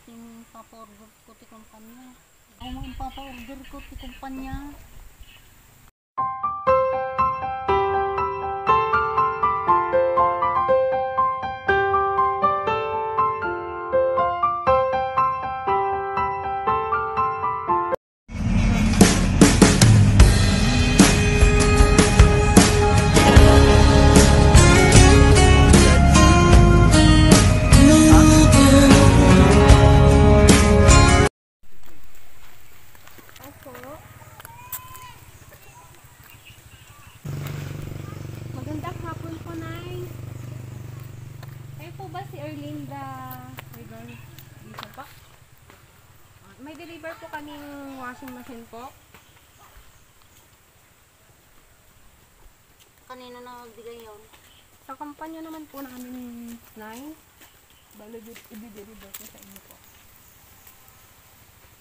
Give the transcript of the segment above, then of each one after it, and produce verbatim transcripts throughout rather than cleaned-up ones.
Ti papa-order ko ti kumpanya. Awan papa-order ko ti kumpanya. Opo. Magandang hapon po, Nay. Kayo po ba si Erlinda Regan Dizon po? May deliver po kaming washing machine po. Kanino na magbigay yun? Sa kampanya naman po namin, Nay. Bale, di-, i-deliver po sa inyo po.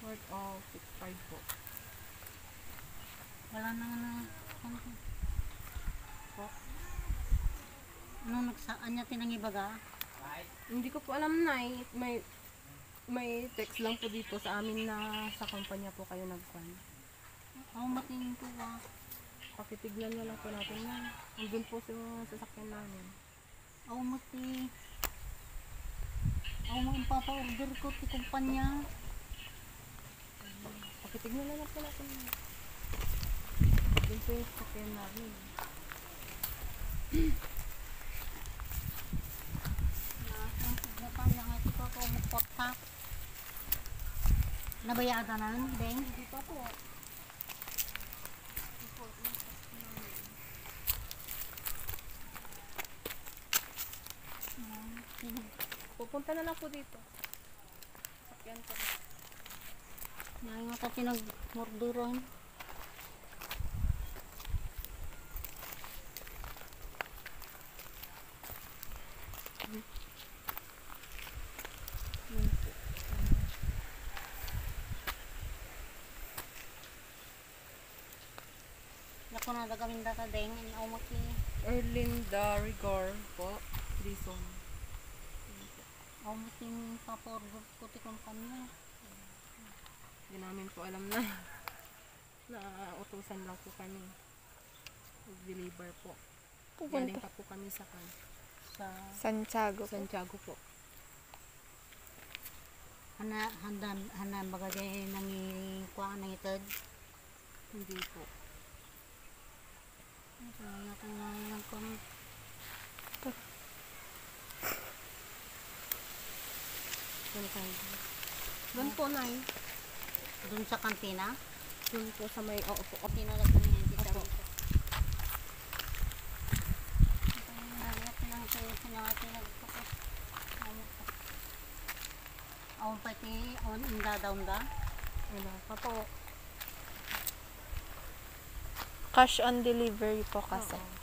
Worth of six five po. Wala na nga na, ano po? Ano, nagsa-, anya ti nangibaga? Hindi ko po alam, Nay. May, may text lang po dito sa amin na sa kampanya po kayo nagkuan. Aw, matingin ko ba? Pakitignan na lang po natin yan. Andun po sa sasakyan namin. Aw, mati. Aw, ang papa-order ko, ti kumpanya. Pakitignan na lang po natin yan. Andun po yung sasakyan namin. Na, ang sigla pa, nangato pa ko, mukot pa. Nabayaan na nun, Deng? Hindi pa po. Pupunta na lang po dito. Sakyan ko. Nangata pinagmorduran. Naku na, dagamin data, Deng, in aumot ni Erlinda Rigor po, Dizon. Aumot ni papa-order ko ti kumpanya. Di namin po alam na nautusan lang po kami. Mag-deliver po. Pupunta. Galing pa po kami sa kan-, sa Santiago po. Santiago po. Hana, handa, hana, baga di nangikuan, nangited? Hindi po. Ay, ako nga lang kung Doon po, Nay. Doon sa kantina? Doon po sa may, oo po. Kantina lang kami yung Opo. Awan pa ti, awan inda daw da? Wala pa po. Cash on delivery po kasi. Oo.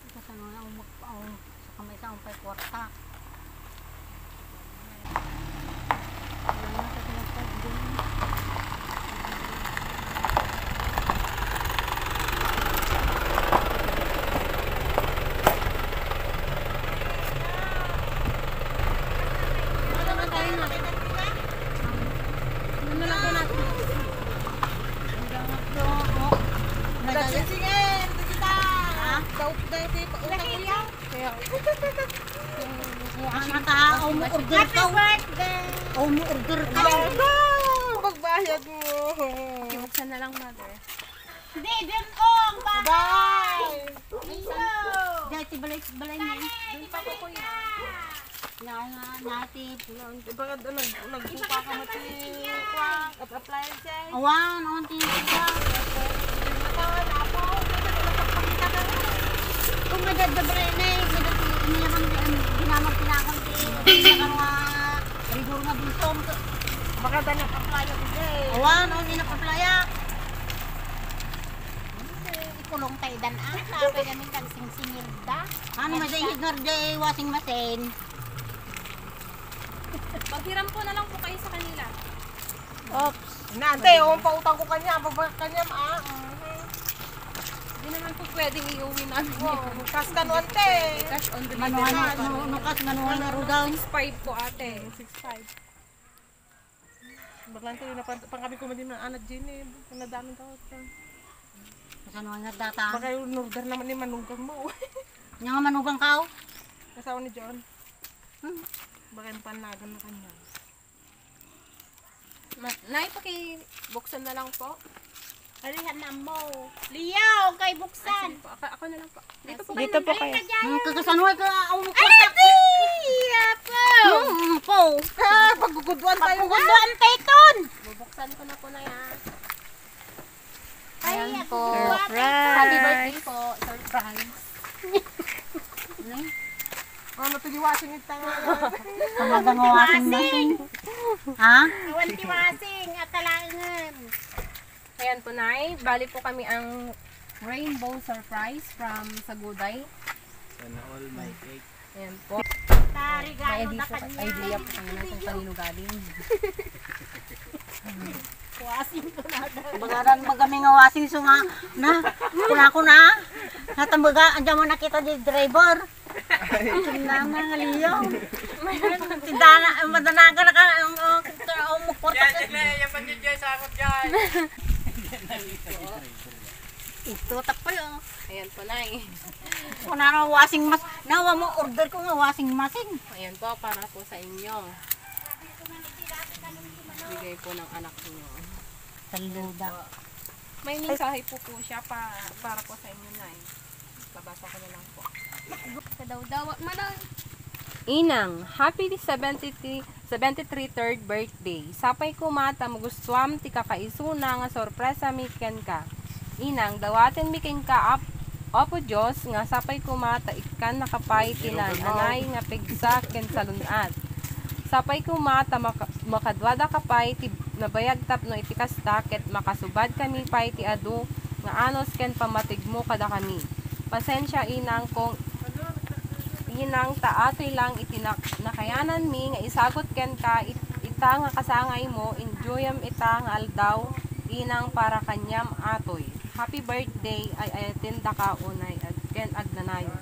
Ito sa mga umag-, um, sa kamay sa umpay kwarta. Wala na kasi nagpag-, Ano na tayo na? Ano na po natin? Nagsisingaw, ito kita. Ha? Daw, daw, daw, pautang mo yan. Kaya, Ang mata, um, order ka. Um, order ka. Ano? Magbayad mo. Buksan na lang, mother. Hindi, dun, oh, ang bahay. Bye. Dito. Dahil ti balay, balay niya. Dun pa po, kuya. Na, na, nati. Iba ka doon, nag-, nagbuka ka mo ti, kuwan, at appliances. Awan, on, ti, kuwan. Kung may dadabri na eh, may dati, may naman di, ang ginamang pinakang ti, may naman nga, rigor nga bultong. Baka da nag-apply ako, eh. Awan, on, di nag-apply, ah. Ikulong tayo dan, ah, tapay kami kang singsingir da. Ano, may dahil nga di washing machine? Maghiram po na lang po kayo sa kanila. Oops. Na, ante, yung pautang ko kanya, baba kanya, ah. Mhm. Hindi naman po pwedeng iuwi namin. Oo, cash ka no, ante. Cash on delivery. Mano, ano, no, no, cash, mano, ano, Rodan? Six five po, ate. Six five. Baglang tuloy na pan-, pangkami ko madi na anak Jenny. Ang nadami daw ito. Kasano nga data? Baka yung order naman ni manugang mo. Nga nga manugang ka, oh. Asawa ni John. Hmm. Baka yung panagan na kanya. Ma-, Nay, pakibuksan na lang po. Alihan na mo. Leo, kay Ah, buksan. Sige po. Ako, ako na lang po. Dito po Dito kayo. po kayo. Ang kakasanoy ka, ang Ay, kwarta. Iya po. Hmm, po. Ah, pagguguduan tayo. Pagguguduan tayo ton. Bubuksan ko na po na yan. Ay, Ayan ako po. Guwapa. Surprise. Happy birthday po. Surprise. Ano, tigiwasing ito nga. Talagang wasing machine. Ha? Awan ti wasing, at talangan. Ayan po, Nay. Bali po kami ang Rainbow Surprise from Saguday. Sana all my cake. Ayan po. May idea po, idea po kayo na kung kanino galing. Wasing ko na daw. Bagaran magami nga wasing so nga na. Kuna ko na. Natambaga, andiyan mo nakita di driver. Nana, liyo. Tindana, madanagan na ka, ang, ang, ang mukot. Yan, yan, yan, yan, yan, yan, sakot, yan. Ito, takpay, oh. Ayan po, Nay. Kung ano, wasing mas-, nawa mo, order ko nga wasing machine. Ayan po, para po sa inyo. Bigay po ng anak niyo. Saluda. May mensahe po po siya pa, para po sa inyo, Nay. Babasa ko na lang po. Kadawdawa man, ah. Inang, happy seventy-three, seventy-three third birthday. Sapay koma ta magustuam ti kakaisuna nga sorpresami kenka. Inang, dawatenmi kenka, Ap-, Apo Dios, nga sapay koma ta ikkannaka pay ti naan-anay nga pigsa ken salun-at. Sapay koma ta maka-, makaduadaka pay ti nabayag tapno iti kasta ket makasubadkami pay ti adu nga anus ken pammatigmo kadakami. Pasensia, inang, kung inang, ta atoy lang iti nak-, nakayananmi nga isagut kenka it-, ita nga kasangaymo, enjoyem ita nga aldaw, inang, para kaniam atoy. Happy birthday, ay-ayaten daka unay ag-, ken agnanayon.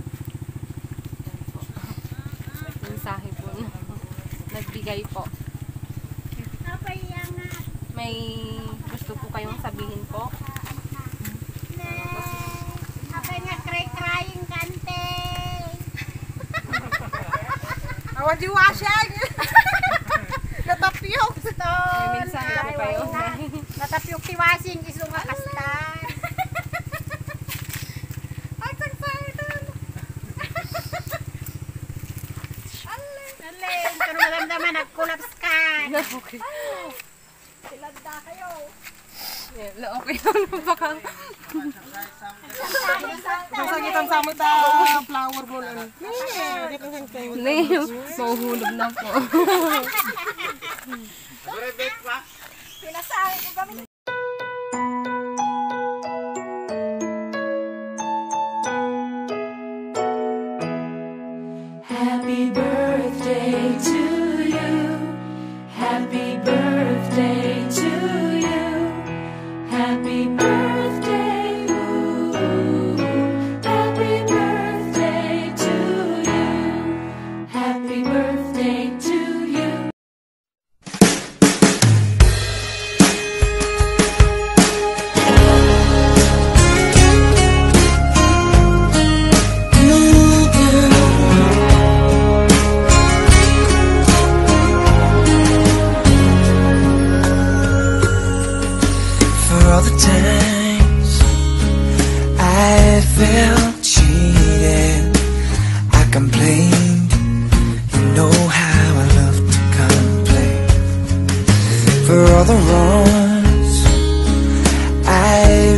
Yan po. Mensahe po na nagbigay po. May gusto po kayong sabihin po? Apay nga cry-crying kante. Awan di wasing. Natapyok. May mensahe po kayo? Natapyok ti wasing, isu nga kastan. Ay, sangsang ito. Alin? Alin? Pero maganda man, nag-collapse ka. Okay. Silanda kayo. Yeah, la-, okay lang, baka. Basta kitang samot, ah, flower bowl, ano. Hindi, mahuhulog na po. Pinasahe ko kami. Happy birthday to you. Happy birthday to you. Happy birthday, ooh. Happy birthday to you. Happy birthday to you. For all the times I felt cheated, I complained. You know how I love to complain. For all the wrongs I